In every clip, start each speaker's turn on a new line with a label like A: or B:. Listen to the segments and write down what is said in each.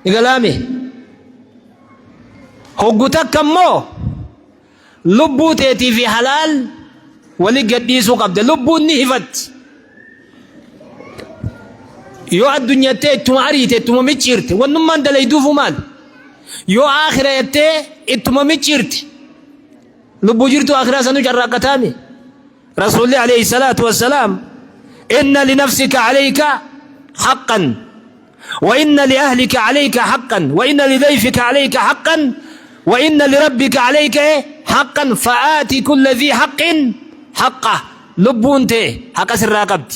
A: Ni galaame. Hoggu takka immoo lubbuu teetii fi halaal wali gadhiisuu qabda. Lubbuun ni hifatti. Yoo addunyattee ittuma ariite ittuma micciirte wannummaan dalayduufuu maal? Yoo aakhira jettee ittuma micciirte lubbuu jirtu aakhiraa sanuu carraaqqataami. Rasuulli alayhi salaatu wassalaam inna linafsika alayka haqqan wa inna liahlika alayka haqqan wa inna lidayfika alayka haqqan wa inna lirabbika alayka haqqan fa'aati kulla dhii haqqin haqqa. Lubbuun tee haqa sirraa qabdi.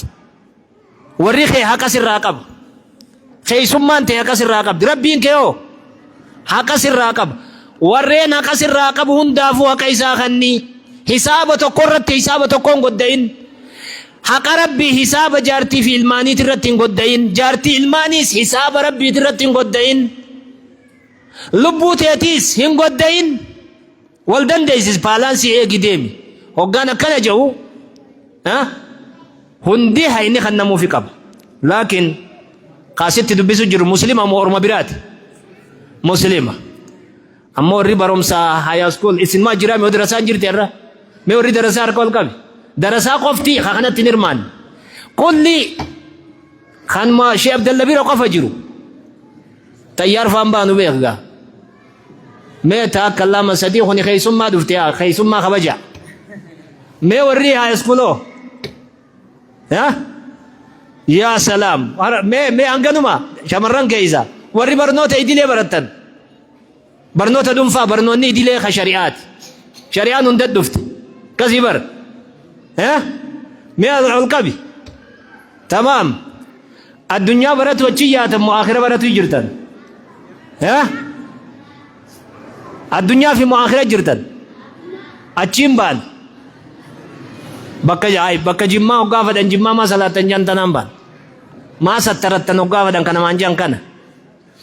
A: Warri kee haqa sirraa qaba. Keessummaan tee haqa sirraa qabdi. Rabbiin kee hoo haqa sirraa qaba. Warreen haqa sirraa qabu hundaafuu haqa isaa kannii. Hisaaba tokko irratti hisaaba tokko hin godda'in. Haqa Rabbii hisaaba jaartii fi ilmaaniit irratti hin godda'in. Jaartii ilmaaniis hisaaba Rabbiit irratti hin godda'in. Lubbuu teetiis hin godda'in. Wal dandeessis paalaansii eegi deemi. Hoggaan akkana jedhu hundi hayni kannamuufi qaba. Laakiin kaasitti dubbisu jiru muslima moo orma biraati? Muslima. Ammoo warri barumsa high school isin maa jiraa mee darasaan jirti irra? Mee warri darasaa harka ol qabi. Darasaa qofti ka kanatti hin hirmaanne. Kulli kan ma Shee Abdalla bira qofa jiru. Xayyaar faan baanu beekgaa. Mee taakka lama sadii kuni keessummaa dhufte haa keessummaa kabaja. Mee warri high school hoo? Yaa Yaa salaam. Mee mee hanganuma shamarran keessa warri barnoota idilee barattan. Barnoota dhuunfaa barnoonni idilee ka shari'aati. Shari'aan hunda dhufte. Kasii bar. Mee ol qabi. Tamaam. Addunyaa baratu achi yaatan moo aakhira baratu jirtan? Addunyaa fi moo aakhira jirtan? Achiin baan. Bakka ay bakka jimmaa hoggaa fedhan jimmaa maa salaattan jaan tanaan baan. Maa sattarattan hoggaa fedhan kana maan jaan kana.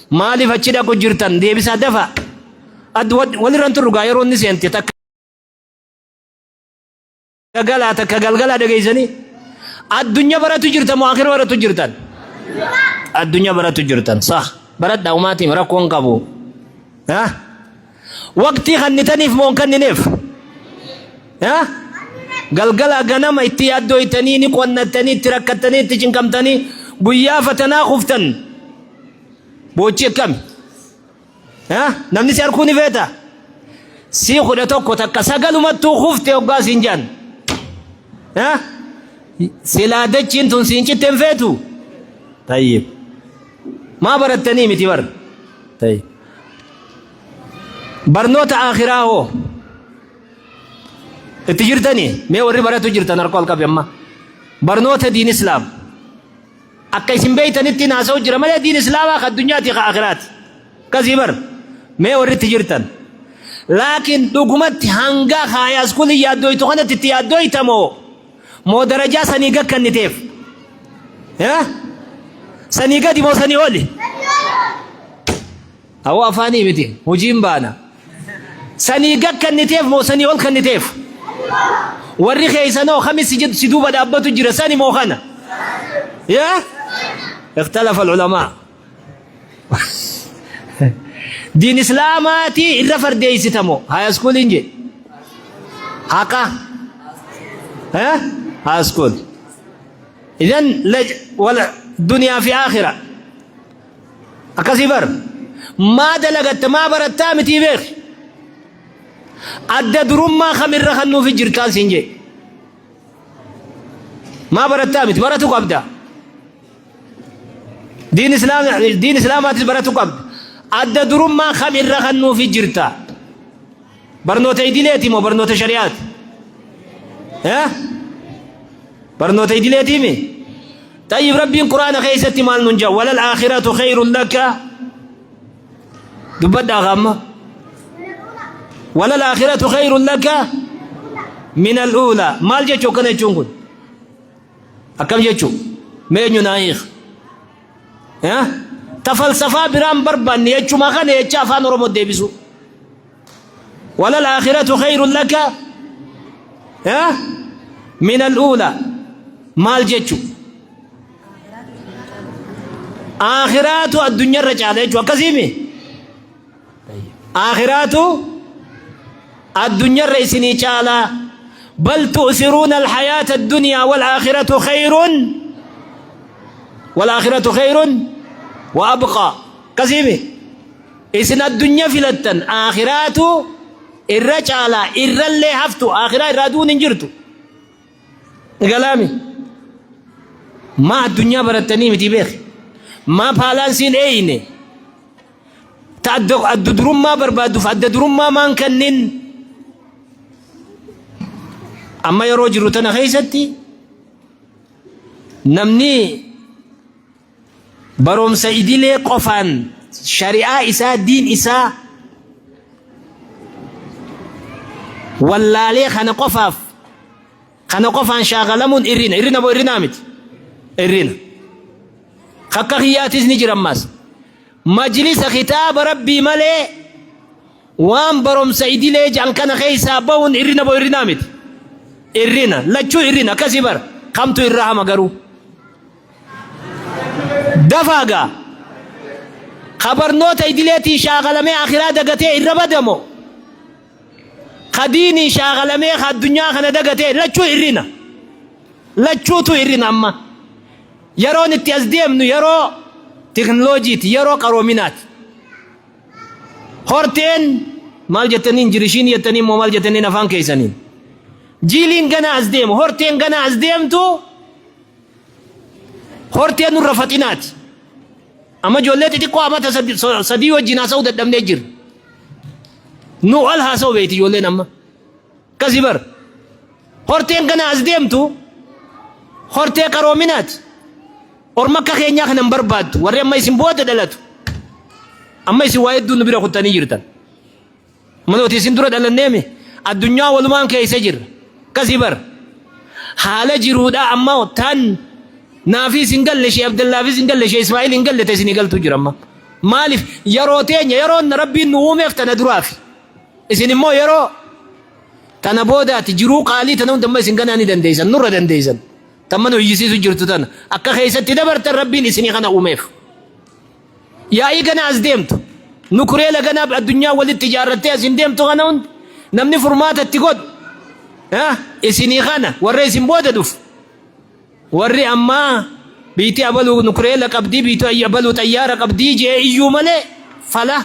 A: Maaliif achi dhaqu jirtan deebisaa dafa. Addu walirran turru gaa yeroo inni seente takka. Galaa takka galgalaa dhageessanii addunyaa baratu jirtan moo akhira baratu jirtan? Addunyaa baratu jirtan sah baradhaa umaatiin rakkoon qabu. Ha? Waqtii kannitaniif moo hin kannineef? Ha? Galgala ganama itti yaaddooytanii ni qonnattanii itti rakkattanii itti cinqamtanii guyyaa fatanaa kuftan boochi akkami? Namni si arkuu ni feeta? Sii 11 takka sagalumattuu kufte hoggaa siin jedhan. Silaa dachiin tun siin citte hin feetu? Tayyib. Maa barattanii miti bar? Tayyib. Barnoota akhiraa hoo? Itti jirtanii? Mee warri baratu jirtan harka ol qabi amma. Barnoota diin islaam. Akka isin beeytanitti haasa'u jira malee diin islaamaa ka addunyaati ka akhiraati. Akkasii bar mee warri itti jirtan. Laakiin dhugumatti hanga haayaas kulii yaaddooytu kanatti itti yaaddooyta moo moo darajaa sanii gad kanniteef? Sanii gadi moo sanii oli? Awoo afaanii miti hojiin baana. Sanii gad kanniteef moo sanii ol kanniteef? Warri keessanoo kami si duuba dhaabbatu jira sani moo kana? Yaa? Ikhtalafa al-ulamaa. Diin Islaamaatii irra fardeessita moo? Haya schooliin jedhe. Haqa. Eh? Haya school. Idan wal duniyaa fi aakhira. Akkasii bar. Maa dalagatta maa barattaa mitii beeki. Adda durummaa kamirra kan nuufi jirtaan siin jee. Maa barattaa miti baratu qabda. Diin islaam diin islaamaatis baratu qabda. Adda durummaa kamirra kan nuufi jirta. Barnoota idileeti moo barnoota shari'aati? Eh? Barnoota idileetii mi? Tayyib Rabbiin Qur'aana keessatti maal nun jedha? Walal aakhiratu khayrun laka dubbadhaa kaamma. Walal aakhiratu khayrun laka min al-uulaa. Maal jechuu akkana jechuun kun? Akkam jechuu? Mee eenyu naa hiika? Eh? Ta falsafaa biraan barbaanne jechuma kana jecha afaan Oromoo deebisuu. Walal aakhiratu khayrun laka min al-uulaa. Maal jechu? Aakhiraatu addunyaarra caala jechuudha. Akkasiimi? Aakhiraatu addunyaarra isinii caala. Bal tu'siruuna alhayaata addunyaa wal aakhiratu khayrun wal aakhiratu khayrun wa abqaa. Akkasiimi? Isin addunyaa filattan aakhiraatu irra caala irrallee haftu aakhiraa irraa du'uun hin jirtu. Galaami. Maa addunyaa barattanii miti beeki. Maa paalaansiin eeyne. Ta adda durummaa barbaadduuf adda durummaa maan kannin. Amma yeroo jirru tana keessatti namni barumsa idilee qofaan shari'aa isaa diin isaa wallaalee kana qofaaf kana qofaan shaakalamuun irrina irrina moo irrinaa miti irrina kakka kiyyaatis ni jira ammaas majlisa kitaaba rabbii malee waan barumsa idilee jedhan kana keessaa bahuun irrina moo irrinaa miti irrina lachuu irrina akkasii bara kamtu irra hama garuu Dafaa gaa. Ka barnoota idileetiin shaakalamee akhiraa dagatee irra badamo. Ka diiniin shaakalamee ka addunyaa kana dagatee lachuu irrina. Lachuutu irrina amma. Yeroon itti as deemnu yeroo teknoloojiiti, yeroo qaroominaati. Horteen maal jettaniin jirishiin jettaniin moo maal jettaniin afaan keessaniin. Jiiliin ganaa as deemu, horteen ganaa as deemtu Hortee nurra faxinaati. Amma ijoollee xixiqqoo amata sadii wajjin haasa'uu dadhabnee jirra. Nu ol haasa'u beekti ijoolleen amma. Akkasii bar. Horteen kana as deemtu hortee qaroominaati. Orma akka keenyaa kana hin barbaaddu. Warri amma isin booda dhalatu. Amma isin waa hedduu nu bira kuttanii jirtan. Manooti isin dura dhalanneemi addunyaa walumaan keessa jirra. Akkasii bar. Haala jiruudha amma tan naafis hin galle ishee Abdallaafis hin galle ishee Ismaa'il hin galle ta isinii galtu jira amma. Maaliif yeroo teenya yeroon rabbiin nu uumeef tana duraafi. Isin immoo yeroo tana boodaati jiruu qaalii tana hunda amma isin ganaa ni dandeessan nurra dandeessan. Tamma nu iyyisiisu jirtu tana akka keessatti dabartan rabbiin isinii kana uumeef. Yaa'ii gana as deemtu, nukureela gana addunyaa walitti ijaarrattee as hin deemtu kana hundi namni furmaata itti godhu isinii kana warra isin booda dhufu. Warri ammaa biitii abaluu nukureela qabdii biitii abaluu xayyaara qabdii jee iyyuu malee fala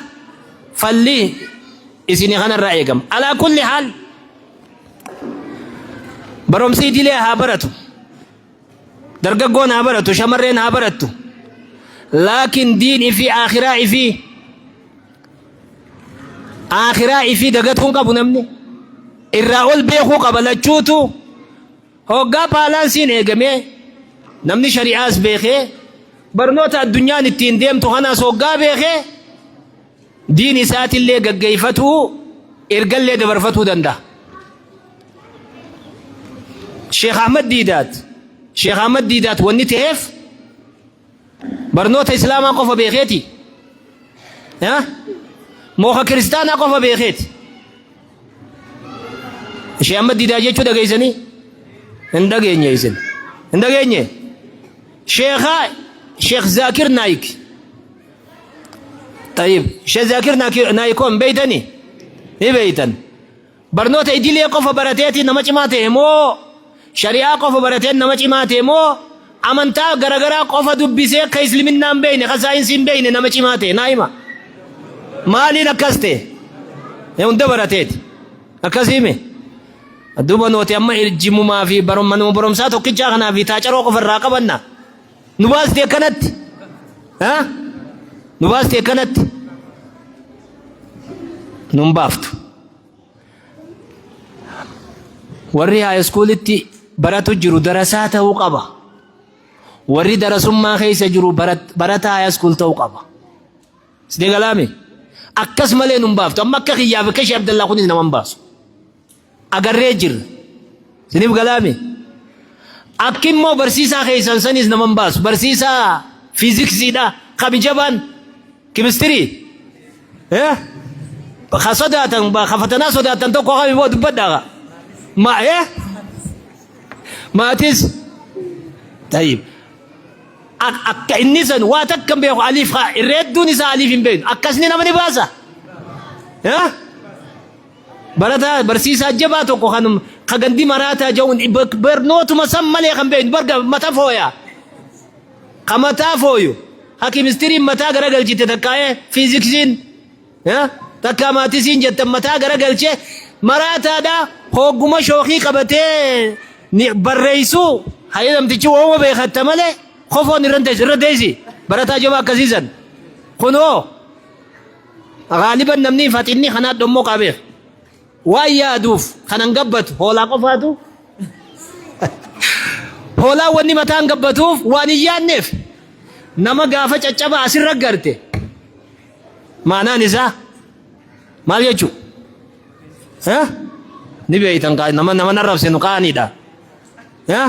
A: falli isinii kanarraa eegama. Alaa kulli haal barumsi idilee haa baratu. Dargaggoon haa baratu, shamarreen haa barattu. Laakiin diin ifii aakhiraa ifii aakhiraa ifii dagatuu hin qabu namni. Irraa ol beekuu qaba lachuutu hoggaa baalaansiin eegamee namni shari'aas beekee barnoota addunyaan ittiin deemtu kanaas hoggaa beekee diin isaatillee gaggeeffatuu ergallee dabarfatuu danda'a. Sheekh Ahmad Diidaat Sheekh Ahmad Diidaat wanni ta'eef barnoota Islaamaa qofa beekeeti. Mooka kiristaanaa qofa beekeeti. Sheekh Ahmad Diidaat jechuu dhageessanii? Hin dhageenye isin. Hin dhageenye? Sheekha Sheekh Zaakir Naayik. Tayyib. Sheekh Zaakir Naayikoon beeytanii? Ni beeytan. Barnoota idilee qofa barateeti nama cimaa ta'e moo shari'aa qofa barateen nama cimaa ta'e moo amantaa garagaraa qofa dubbisee akka isliminnaa hin beekne ka saayinsii hin beekne nama cimaa ta'e naa hima. Maaliin akkas ta'e? Hunda barateeti. Akkas hime. Duuba nuti amma jimumaa fi manuma barumsaa tokkichaa kanaa fi taacaroo qofa irraa qabanna. Nu baasti akkanatti. Nu baasti akkanatti. Nun baaftu. Warri high schoolitti baratu jiru darasaa ta'uu qaba. Warri darasummaa keessa jiru barataa high school ta'uu qaba. Sidee galaame akkas malee nun baaftu. Amma akka kiyyaaf akka ishee Abdallaa kunis nama hin baasu. Agarree jirra. Siniif galaame akki immoo barsiisaa keessan sanis nama hin baasu. Barsiisaa fiiziksiidha. Kami jabaan kimistirii. Ka sodaatan ka fatanaa sodaatan tokko kami boo dubbadhaa ka. Ma maatis. Tayyib. Akka inni san waa takka hin beeku aliif haa irra hedduun isaa aliif hin beeknu. Akkasni nama ni baasa. Barataa barsiisaa jabaa tokko kan ka gandi maraataa ja'uun barnootuma san malee kan beeknu barga mata fooya. Ka mataa fooyu ka kimistiriin mataa garagalchite takkaa'ee fiiziksiin Takkaa maatisiin jettan mataa garagalche maraataadha hogguma shookii qabatee ni barreessuu hayya namtichi wooma beekatta malee kofoon irra teessi irra teessi barataa jabaa akkasiisan kunoo gaaliban namni faxinni kanaa dhommoo qabeef waan yaaduuf kanan gabbatu hoolaa qofaatu hoolaa wanni mataan gabbatuuf waan hin yaadneef nama gaafa caccabaa asirra garte Maanaan isaa maal jechuu? Eh? Ni beeytan kaa nama nama narrabsinu qaaniidha. Eh?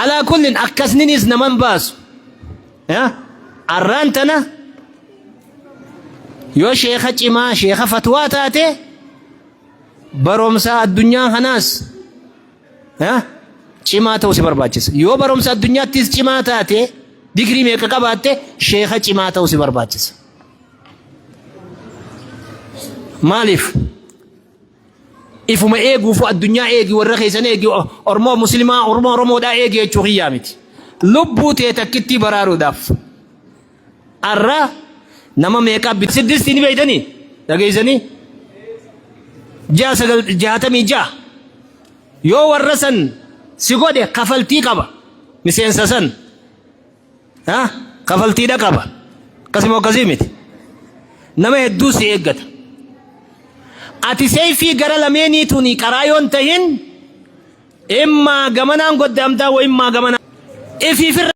A: Alaa kullin akkasninis naman baasu. Eh? Arraan tana yoo sheeka cimaa sheeka fatwaa taate baromsa addunyaa kanaas eh? cimaa ta'uu si barbaachisa. Yoo barumsa addunyaattis cimaa taate, digirii meeqa qabaatte, sheeka cimaa ta'uu si barbaachisa. Maaliif? Ifuma eeguufu addunyaa eegi warra keessan eegi Oromoo Muslimaa Oromoo Oromoodhaa eegi jechuu kiyyaa miti. Lubbuu tee takkittii baraaruudhaaf. Arra nama meeqaa bit siddistii ni beeytanii dhageessanii 6 9 66 yoo warra san si godhe kafaltii qaba miseensa san ha kafaltiidha qaba akkasuma akkasii miti nama hedduu si eeggata ati seeyfii gara lameenii tuni qaraa yoon tahin immaa gamanaan goddaamtaa wa immaa gamanaan ifiifirra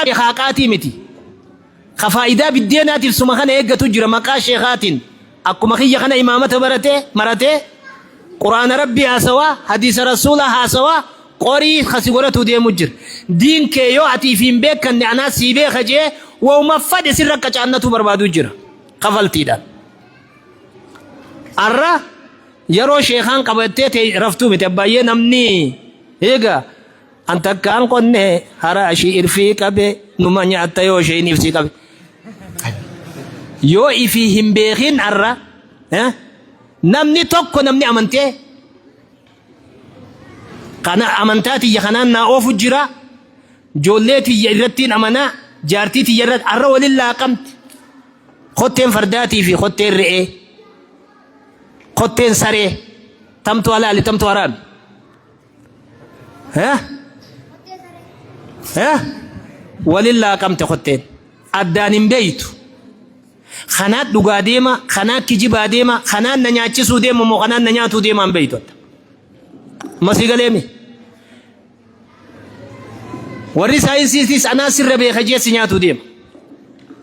A: Sheekhaaqaatii miti. Ka faayidaa biddeenaatiif suma kana eeggatu jira maqaa sheekhaatiin. Akkuma kiyya kana imaamata baratee maratee quraana rabbii haasawaa hadiisa rasuulaa haasawaa qorii ka si godhatuu deemu jira. Diin kee yoo ati ifi hin beekkanne anaa sii beeka jee wauma fadhe sirra qacaannatuu barbaaduu jira. Kafaltiidhaan. Arra yeroo sheekhaan qabattee ta'e raftuu miti abbaay'ee namni eega An takkaan qonne hara ishii irfii qabe numa nyaatta yoo isheen ifsii qabe. Yoo ifii hin beekin arra namni tokko namni amantee kana amantaa tiyya kanaan naa oofu jira ijoollee tiyya irrattiin amanaa jaartii tiyya irratti arra waliin laaqamti kotteen fardaatii fi kotteen re'ee kotteen saree tamtu halaali tamtu haraami. Eh? Eh? Walin laaqamte kotteen. Addaan hin beeytu. Kanaa dhugaa deema, kanaa kijibaa deema, kanaan na nyaachisuu deema moo kanaan na nyaatuu deema hin beeytu. Masii galeemi. Warri saayinsiitis anaa sirra beeka jee si nyaatuu deema.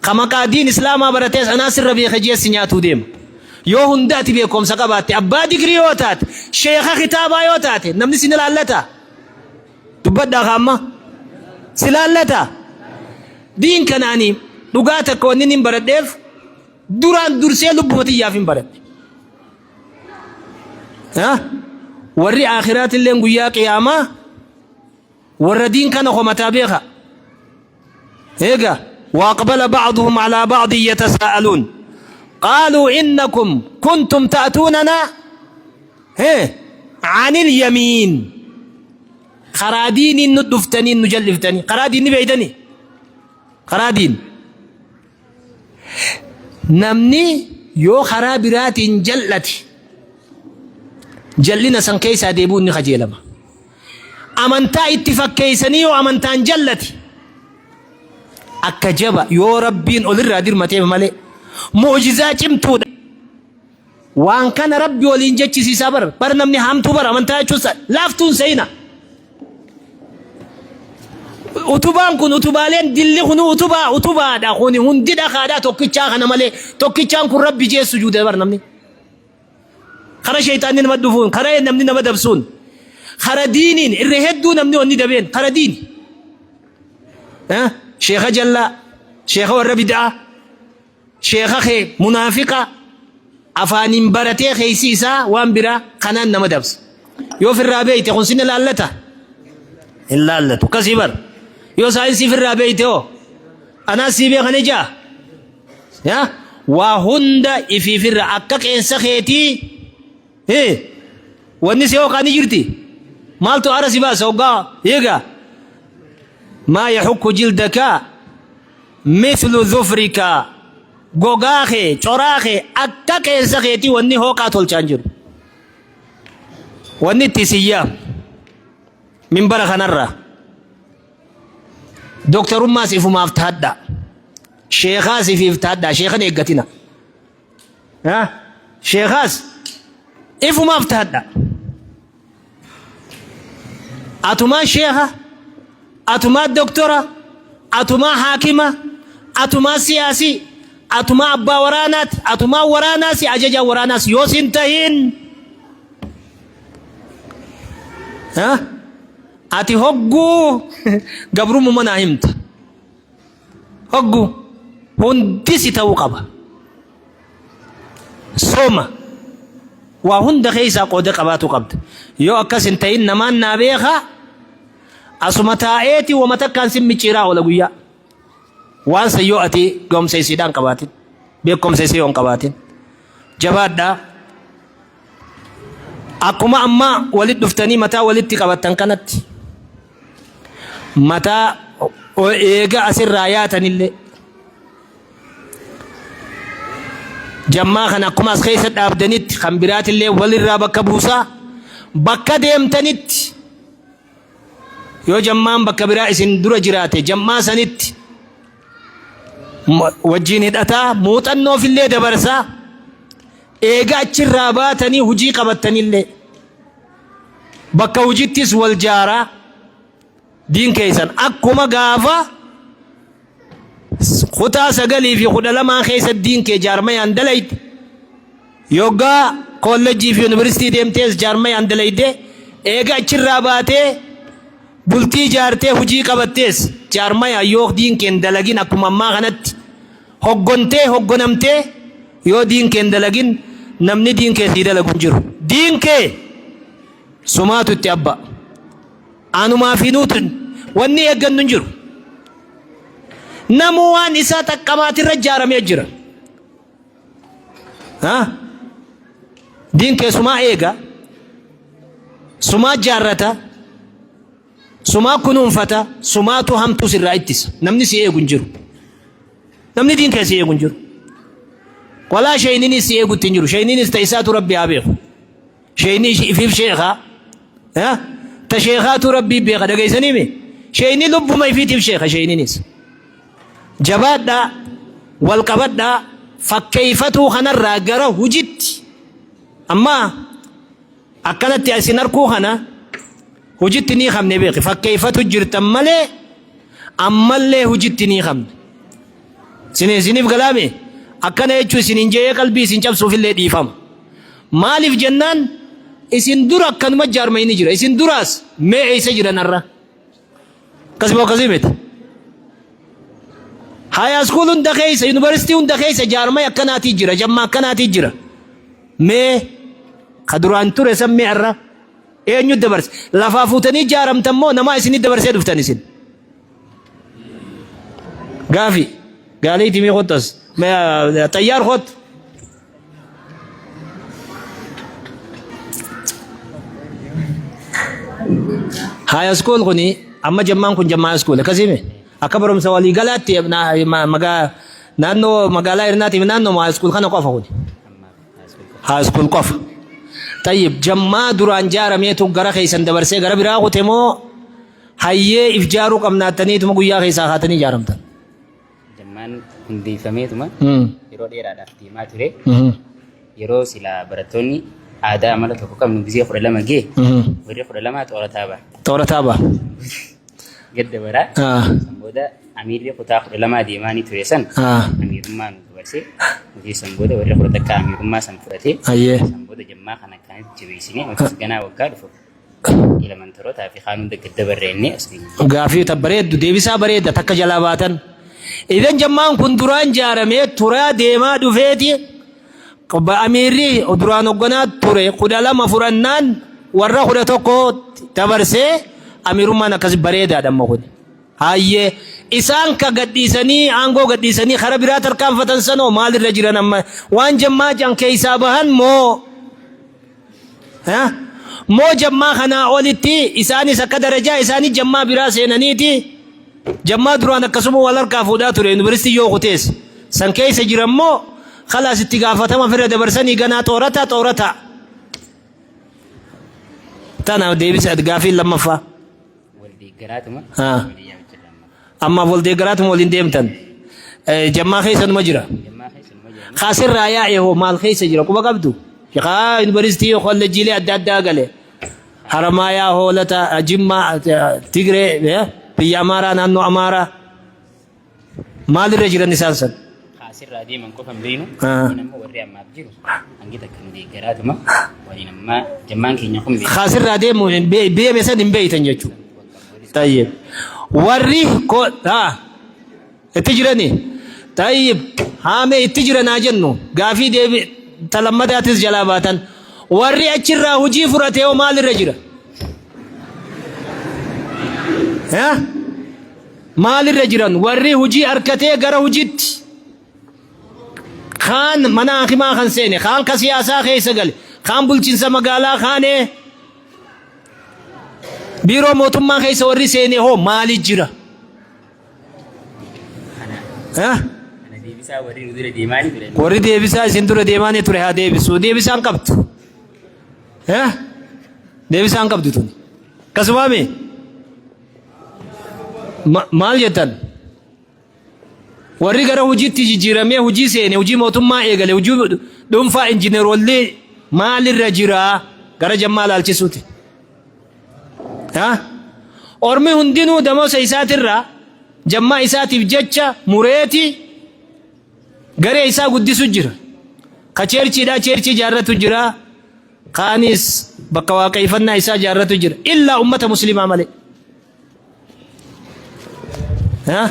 A: Ka maqaa diin islaamaa baratees anaa sirra beeka jee si nyaatuu deema. Yoo hunda ati beekomsa qabaatte abbaa digirii yoo taate sheeka kitaabaa yoo taate namni si ni laallata. Dubbadhaa ka amma. Si laallata. Diin kanaanii dhugaa takka wanni hin baradheef duraan dursee lubbuma tiyyaaf hin baradhe. Warri aakhiraatilleen guyyaa qiyaamaa warra diin kana komataa beeka. Eega waaqbala ba'duhum alaa ba'din yatasaa'aluun. Qaaluu innakum kuntum ta'tuunanaa anil yamiin. Karaa diiniin nu dhuftanii nu jal'iftanii. Karaa diinni beeytanii? Karaa diin. Namni yoo karaa biraatiin jal'ate jal'ina san keessaa deebi'uun ni kajeelama. Amantaa itti fakkeessanii yoo amantaan jallate akka jaba yoo rabbiin olirraa dirmateef malee mu'jizaa cimtuudha. Waan kana rabbi waliin jechisiisaa bar bar namni haamtuu bar amantaa jechuun laaftuun seeyna. Utubaan kun utubaaleen dilli kun utubaa utubaadha kun hundi dhakaadha tokkichaa kana malee tokkichaan kun rabbi jee sujuude bar namni. Kara sheyxaanni nama dhufuun kara namni nama dabsuun kara diiniin irra hedduu namni wanni dabeen kara diini. Sheekha jallaa sheekha warra bid'aa Sheekha kee munaafiqa afaaniin baratee keessi isaa waan biraa kanaan nama dabsa. Yoo firraa beeyte kun sin laallata? Hin laallatu. Akkasii bar. Yoo saayinsii ifirraa beeyte hoo? Anaa sii beeka ni ja'a. Yaa waa hunda ifiifirra akka qeensa keetii hee wanni si hooqaa ni jirti. Maaltu aara si baasa hoggaa eega. Maa yaxukku jildaka mithlu dhufrika gogaa kee coraa kee akka qeensa keetii wanni hooqaa tolchaa hin jiru. Wanni itti isin yaamu minbara kanarraa Doktarummaas ifumaaf tahadhaa. Sheekaas ifiif tahadhaa. Sheekan eeggatina. Sheekaas ifumaaf tahadhaa. Atumaa sheeka, atumaa doktora, atumaa haakima, atumaa siyaasii, atumaa abbaa waraanaati, atumaa waraanaas, ajajaa waraanaas yoo sin tahin Ati hogguu gabrumuma naa himta. Hogguu hundi si ta'uu qaba. Sooma waa hunda keessaa qooda qabaatu qabda. Yoo akkas hin ta'in namaan naa beekaa asuma taa'eeti wama takkaan sin micciiraa oola guyyaa. Waan san yoo ati ga'umsa isiidhaan qabaatin beekumsa isii yoo hin qabaatin jabaadhaa. Akkuma amma walitti dhuftanii mataa walitti qabattan kanatti mataa eega asirraa yaatanillee jammaa kana akkuma as keessa dhaabdanitti kan biraatillee walirraa bakka buusaa bakka deemtanitti yoo jammaan bakka biraa isin dura jiraate jammaa sanitti wajjiin hidhataa muuxannoofillee dabarsaa Eega achirraa baatanii hujii qabattanillee bakka hujittis wal jaaraa diin keessan akkuma gaafa kutaa 9 fi 12 keessa diin kee jaarmayaan dalayde yoggaa kollejjii fi yuunivarsiitii deemtees jaarmayaan dalayde eega achirraa baatee bultii jaartee hujii qabattees jaarmayaan yoo diin keen dalagin akkuma ammaa kanatti Hoggontee hoggonamtee yoo diin kee hin dalagin namni diin kee sii dalagu hin jiru. Diin kee sumaatu itti abba. Anumaa fi nuutu wanni eeggannu hin jiru. Namuu waan isaa xaqqamaatirra ijaaramee jira. Ha? Diin kee sumaa eega. Sumaa jaarrata. Sumaa kunuunfata, sumaatu hamtuu sirraa ittisa. Namni si eegu hin jiru. Namni diin kee si eegu hin jiru. Walaa sheeyninis si eegutti hin jiru. Sheeyninis ta isaatu rabbi haa beeku. Sheeyni ifiif sheekhaa. Ta sheekhaatu rabbii beeka dhageessanii mi? Sheeyni lubbuma ifiitiif sheeka sheeyninis. Jabaadhaa, wal qabadhaa, fakkeeyfatuu kanarraa gara hujitti. Amma Akkanatti isin arkuu kana hujitti ni qabne beeki fakkeeffatu jirtan malee ammallee hujitti ni qabne. Isin isiniif galaame akkana jechuu isin hin je'ee qalbii isin cabsuufillee dhiifama. Maaliif jennaan isin dura akkanuma jaarmayni jira isin duraas mee eessa jiran har'a. Akkasuma akkasii miti. Haya school hunda keessa yuunivarsiitii hunda keessa jaarmay akkanaatii jira jamma akkanaatii jira. Mee ka duraan ture san mee har'a eenyu dabarse lafaa fuutanii jaaramtan moo namaa isinii dabarsee dhuftan isin. Gaafi gaalii itti mee kottas xayyaar kottu. Haya school kuni amma jammaan kun jammaa high school akkasii akka barumsa walii galaatti naannoo magaalaa Hirnaatiif naannoo high school kana qofa kuni. High school qofa. Tayyib jammaa duraan jaarameetu gara keessan dabarsee gara biraa kute moo hayyee if jaaruu qabnaattaniituma guyyaa keessaa kaatanii jaaramtan.
B: Jammaan hundeeffameetuma yeroo dheeraadhaaf deemaa ture. Yeroo silaa barattoonni aadaa amala tokko qabnu gisee 12 gee warri 12 xoorataa ba'a.
A: Xoorataa ba'a.
B: Gadda baraa. San booda amiirri kutaa 12 deemaa ni ture san amiirummaa nu dabarsee nuti san booda warri 11 amiirummaa san fudhatee san booda jammaa kana akkanatti jabeessinee nutis ganaa waggaa dhufu Elementarootaa fi kaan hunda gad dabarreennee as geenye.
A: Gaafii ta bareeddu deebisaa bareedda takka jalaa baatan. Idan jammaan kun duraan jaaramee turaa deemaa dhufeeti amiirri duraan hogganaa ture 12 fudhannaan warra 11 dabarsee amiirummaan akkas bareedaadha amma kun. Hayyee isaan ka gadhiisanii aangoo gadhiisanii kara biraa tarkaanfatan sanoo maalirra jiran amma waan jammaa jan keessaa bahan moo moo jammaa kanaa olitti isaanis akka darajaa isaanii jammaa biraa seenaniiti jammaa duraan akkasuma wal harkaa fuudhaa ture yuunivarsiitii yoo kutees san keessa jiran moo khalaas itti gaafatama firra dabarsanii ganaa xoorataa xoorataa tana deebisa gaafiin lammaffaa.
B: Wal deeggaraatuma
A: Haa.
B: walii yaa'u jirra amma.
A: Ammaaf wal deeggaraatuma waliin deemtan. Jammaa keessa numa jira.
B: Jammaa keessa numa jira.
A: Kaasirraa yaa'e hoo maal keessa jira quba qabdu? Kaa yuunivarsiitii kolleejjiilee adda addaa gale. Haramaayaa, Hoolata, Jimmaa, Tigree, biyya Amaaraa, naannoo Amaaraa. Maalirra jiran isaan san?
B: Kaasirraa deeman qofa hin beeknu.
A: Ah.
B: Inni ammoo warri ammaaf jiru hangi takka nu deeggaraatuma waliin ammaa jammaan keenya kun beeku.
A: Kaasirraa deemu hin deeme san hin beektan jechuudha. Tayyib. Warri ko haa itti jirani. Tayyib haamee itti jiranaa jennu gaafii deebi ta lammadaatis jalaa baatan. Warri achirraa hojii fudhate hoo maalirra jira? Haa? Maalirra jiran warri hujii arkatee gara hujitti kaan mana hakimaa kan seene kaan ka siyaasaa keessa gale kaan bulchiinsa magaalaa kaanee biiroo mootummaa keessa warri seene hoo maali jira?
B: Kana deebisaa warri nu dura deemaa ni ture.
A: Warri deebisaa isin dura deemaa ni ture haa deebisu. Deebisaan qabdu. Deebisaan qabdu tuni. Akkasumaami? Maal jettan? Warri gara hojiitti jijjiiramee hojii seene, hojii mootummaa eegale, hojii dhuunfaa injineroolli maalirra jira gara jammaa laalchisuuti. Ormi hundinuu damoosa isaatirraa jammaa isaatiif jecha mureeti garee isaa guddisu jira. Ka cheerchiidhaa cheerchii ijaarratu jira. Kaanis bakka waaqeeffannaa isaa ijaarratu jira. Illaa ummata muslimaa malee. Ha?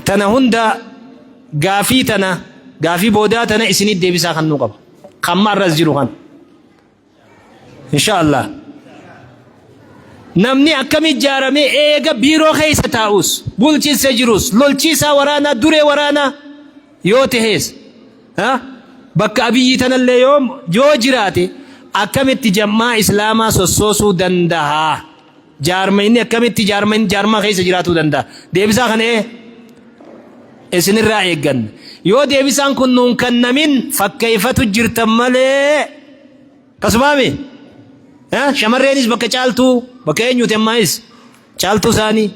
A: Tana hunda gaafii tana gaafii boodaa tana isinit deebisaa kannuu qaba. Kamma arras jiru kan. Insha Allah. Namni akkami ijaaramee eega biiroo keessa taa'us bulchiinsa jirus lolchiisaa waraanaa duree waraanaa yoo tahees ha bakka Abiyyii tanallee yoo yoo jiraate akkamitti jammaa Islaamaa sossoosuu dandaha? Jaarmayni akkamitti jaarmayn jaarmaa keessa jiraatuu danda'a? Deebisaa kana ee isinirraa eegganna. Yoo deebisaan kun nuun kannamin fakkeeffatu jirtan malee akkasumaami shamarreenis bakka caaltuu bakka eenyuti ammaayis caaltuu isaanii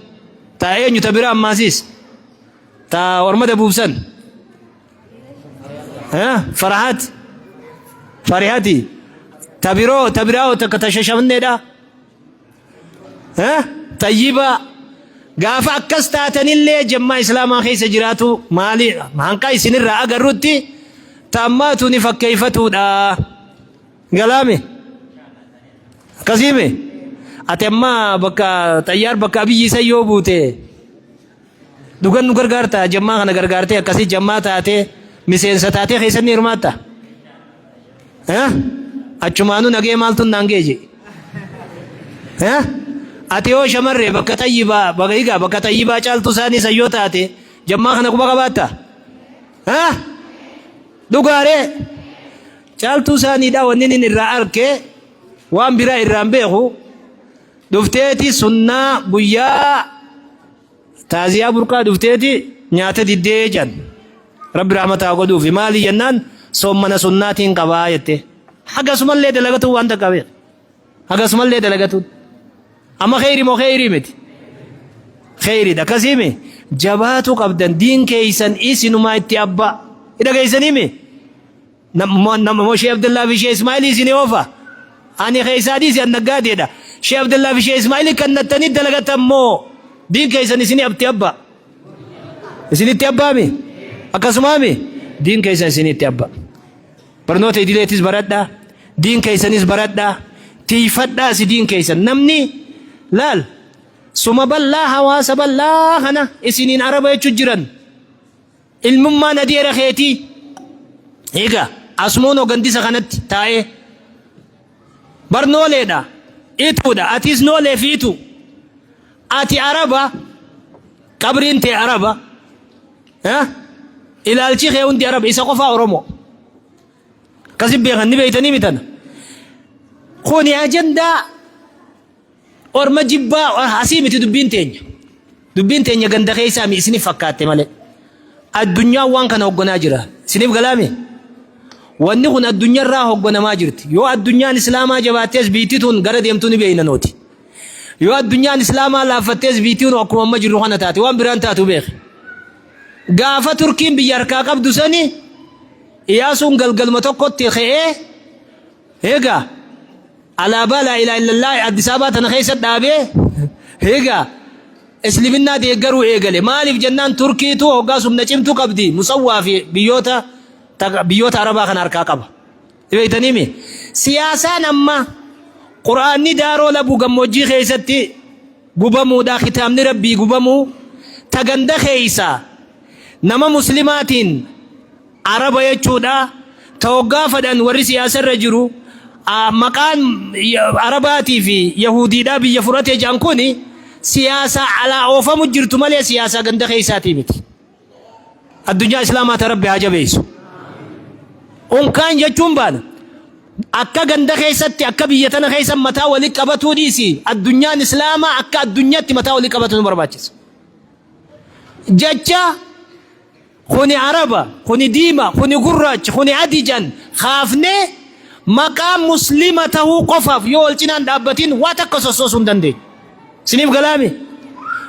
A: taa eenyu ta bira ammaasis Ta orma dabuubsan. Farahat. Farihati. Ta biroo ta biraa takka ta shashamneedha. Tayyibaa. Gaafa akkas taatanillee jammaa islaamaa keessa jiraatu maali hanqa isinirraa agarrutti taammaatu ni fakkeeffatuudha. Galaame. Akkasiime. Ati amma bakka xayyaar bakka abiyyi isa yoo buute Dhugan nu gargaarta jammaa kana gargaartee akkasii jammaa taatee miseensa taatee keessatti ni hirmaatta. Achumaanuu nagee maaltu naan gee jee. Ati yoo shamarree bakka xayyibaa bakka egaa bakka xayyibaa caaltu isaanii san yoo taate jammaa kana quba qabaatta. Dhugaaree caaltuu isaaniidha wanni inni irraa arke waan biraa irraa hin beeku dhufteeti sunnaa guyyaa Taaziyaa burqaa dhufteeti nyaata diddee jedhan. Rabbi rahmata haa godhuufi maali jennaan soommana sunnaatiin qabaa jette. Hagasumallee dalagatuun waan takka beeka. Hagasumallee dalagatuun. Amma kheyri moo kheyrii miti? Kheyriidha akkasiimi jabaatu qabdan diin keeysan isinumaa itti abbaa. Hidha keeysaniimi? Nama Shee Abdallaa fi Shee Ismaa'ilii isin oofa. Ani keessaa dhiisi an naggaadeedha. Shee Abdallaa fi Shee Ismaa'ilii kan nattanii dalagatan moo diin keessan isinii abti abba. Isinitti abbaami? Akkasumaami? Diin keessan isinitti abba. Barnoota idileetis baradhaa. Diin keessanis baradhaa. Tiifadhaa si diin keessan. Namni laal suma bal'aa hawaasa bal'aa kana isiniin araba jechuun jiran. Ilmummaan adeera keetii. Egaa asmoonoo gandisa kanatti taa'ee bar nooleedha ituudha atis noolee fi itu Ati Araba, qabriin tee Araba, ilaalchi kee hundi Araba, isa qofaa Oromoo. Akkasi beekan ni beeytanii mitana. Kuni ajandaa orma jibbaa asii miti dubbiin teenya. Dubbiin teenya ganda keessaa mi isiniif fakkaatte malee. Addunyaan waan kana hogganaa jira. Isiniif galaame? Wanni kun addunyaarraa hogganamaa jirti. Yoo addunyaan islaamaa jabaattees biitti tun gara deemtuu ni beeyna nuti. Yoo addunyaan islaamaa laaffattees biitti tun akkuma amma jirru kana taate waan biraan taatu beeki. Gaafa Turkiin biyya harkaa qabdu sani Iyaasuun galgaluma tokkotti ka'ee egaa alaabaa laa ilaaha illallah Addis Ababaa tana keessa dhaabee egaa isliminnaa deeggaruu eegale. Maaliif jennaan Turkiitu hoggaas humna cimtuu qabdi Musawwaa fi biyyoota biyyoota Arabaa kana harkaa qaba. Beektaniimi siyaasaan amma Qur'aanni daaroo labuu gammoojjii keessatti gubamuudha kitaabni Rabbii gubamuu ta ganda keessa nama muslimaatiin Araba jechuudha. Ta hoggaa fadhan warri siyaasa irra jiru maqaan Arabaatii fi Yahudiidhaa biyya fudhatee jedhan kun siyaasa alaa oofamu jirtu malee siyaasa ganda keessaatii miti. Addunyaa Islaamaa ta Rabbi haa jabeessu. Unkaan jechuun baana. Akka ganda keessatti akka biyya tana keessa mataa wali qabatuu dhiisi addunyaan Islaamaa akka addunyaatti mataa wali qabatu nu barbaachisa. Jecha Kuni Araba, kuni diima, kuni gurraacha, kuni adii jedhan kaafnee maqaa muslima tahuu qofaaf yoo wal cinaan dhaabbatin waa takka sossoosuu hin dandeenyu. Isiniif galaami?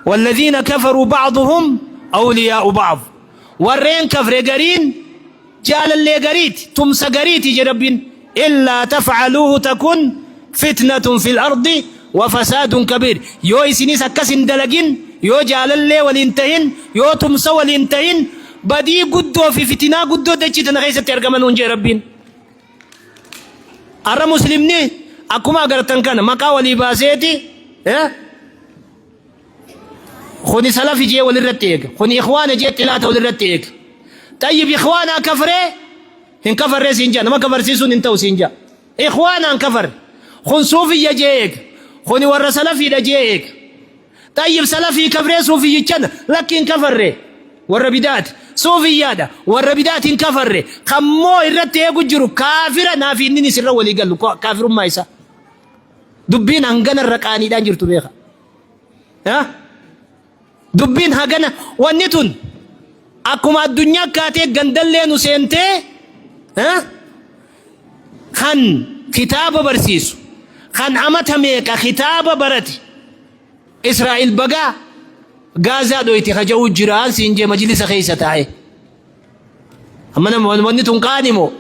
A: Walladhiina kafaruu ba'duhum awliyaa'u ba'd. Warreen kafre gariin jaalallee gariiti, tumsa gariiti jedhe Rabbiin. Illaa taf'aluuhu takun fitnatun fil ardi wa fasaadun kabiir. Yoo isinis akkas hin dalagin, yoo jaalallee waliin tahin, yoo tumsa waliin tahin, badii guddoo fi fitinaa guddoo dachii tana keessatti argama nuun jedhe Rabbiin. Har'a muslimni akkuma agartan kana maqaa walii baaseeti kuni salafi jee walirratti eega, kuni ikhwaana jee xilaata walirratti eega. Tayyib ikhwaanaa kafree hin kafarree siin jaa, nama kafarsiisuun hin ta'u siin jaa. Ikhwaanaan kafarre. Kun suufiyya jee eega. Kuni warra salafiidha jee eega. Xayyib salafii kafree suufiyyichana lakki hin kafarre. Warra bidaati. Suufiyyaadha. Warra bidaati hin kafarre. Kammoo irratti eegu jiru kaafira naafi inni sirra walii galu kaafirummaa isaa. Dubbiin hangana irra qaaniidhaan jirtu beeka. Dubbiin hagana wanni tun akkuma addunyaa kaatee gandallee nu seentee kan kitaaba barsiisu kan amata meeqa kitaaba barate Israa'el bagaa Gaazaa dhoyte ka ja'uu jiraan siin jee majlisa keessa taa'e. Amma nama wanni tun qaani moo?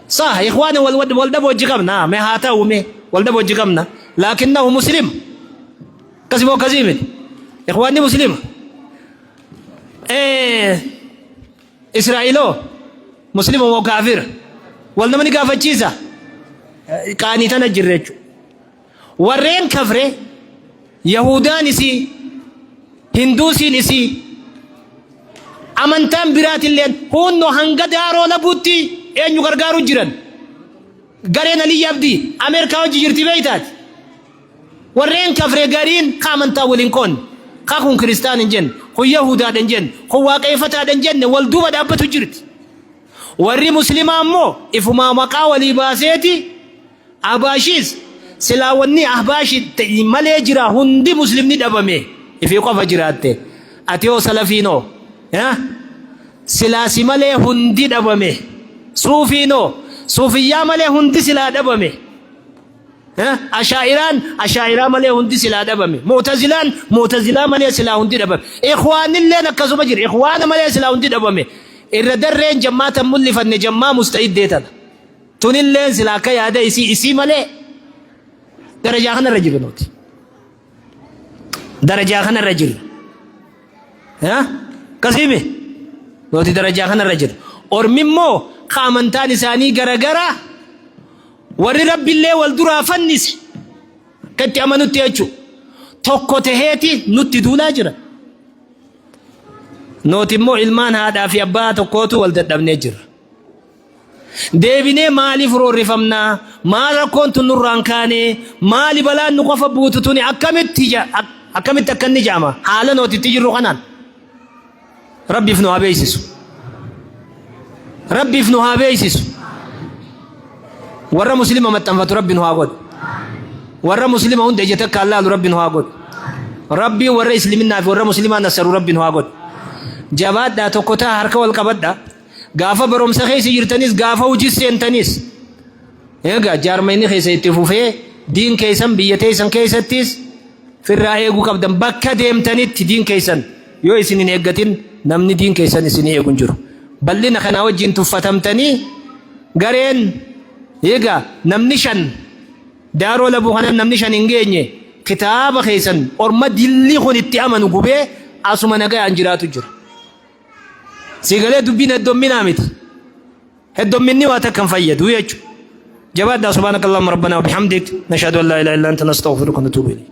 A: Sah ikhwaana wal wal dhaba wajji qabna mee haa ta'u mee wal dhaba wajji qabna laakinnahu muslim akkasi moo akkasii miti ikhwaanni muslima Israa'iloo muslima moo kaafira wal nama ni gaafachiisa qaanii tana jirra jechuudha. Warreen kafre Yahudaan isii, Hinduusiin isii, amantaan biraatilleen hunnoo hanga daaroo labuutti eenyu gargaaru jiran. Gareen Aliyyi Abdii Ameerikaa hojii jirti beeytaati. Warreen kafre gariin ka amantaa waliin qoonne, ka kun kiristaan hin jenne, kun Yahudaadha hin jenne, kun waaqeeffataadha hin jenne wal duuba dhaabbatu jirti. Warri muslimaa immoo ifumaa maqaa walii baaseeti Ahbaashiis silaa wanni ahbaashi ta'e malee jira hundi muslimni dhabame ifii qofa jiraatte ati hoo salafiin hoo silaa si malee hundi dhabame suufiin hoo suufiyyaa malee hundi silaa dhabame ashaa'iraan ashaa'iraa malee hundi silaa dhabame mu'tazilaan mu'tazilaa malee silaa hundi dhabame ikhwaanilleen akkasuma jira ikhwaana malee silaa hundi dhabame irra darreen jammaa tan mul'ifanne jammaa musta'iddee tana Tunilleen sila akka yaada isii isii malee darajaa kanarra jirra nuti. Darajaa kanarra jirra. Akkasiimi nuti darajaa kanarra jirra. Ormi immoo ka amantaan isaanii garagara warri rabbillee wal duraa fannise akka itti amanutti jechuudha. Tokko taheeti nutti duulaa jira. Nuti immoo ilmaan haadhaa fi abbaa tokkootu wal dadhabnee jirra. Deebinee maaliif roorrifamna? Maal rakkoon tun nurraan kaane? Maali balaan nu qofa buutu tuni akkamitti Akkamitti akka inni ja'ama haala nuti itti jirru kanaan. Rabbiif nu haa beeysisu. Rabbiif nu haa beeysisu. Warra muslima maxxanfatu Rabbi nu haa godhu. Warra muslima hunda ija takkaan laalu Rabbi nu haa godhu. Rabbiin warra isliminnaa fi warra muslimaa nassaru Rabbi nu haa godhu. Jabaadhaa tokko ta'a harka wal qabadhaa. Gaafa barumsa keessa jirtanis gaafa hojii seentanis. Egaa jaarmayni keessa itti fufee diin keessan biyya teessan keessattis firraa eeguu qabdan bakka deemtanitti diin keessan yoo isin hin eeggatin namni diin keessan isin eegu hin jiru. Bal'ina kanaa wajjin tuffatamtanii gareen egaa namni shan daaroo labuu kanan namni shan hin geenye kitaaba keessan orma dillii kun itti amanu gubee asuma nagayaan jiraatu jira. Sigalee dubbiin heddomminaa miti. Heddomminni waa takka hin fayyadu jechuudha. Jabaadhaa subhaanakallahumma rabbana wa bihamdik nashhadu an laa ilaaha illa anta nastaghfiruka wa natuubu ilayk.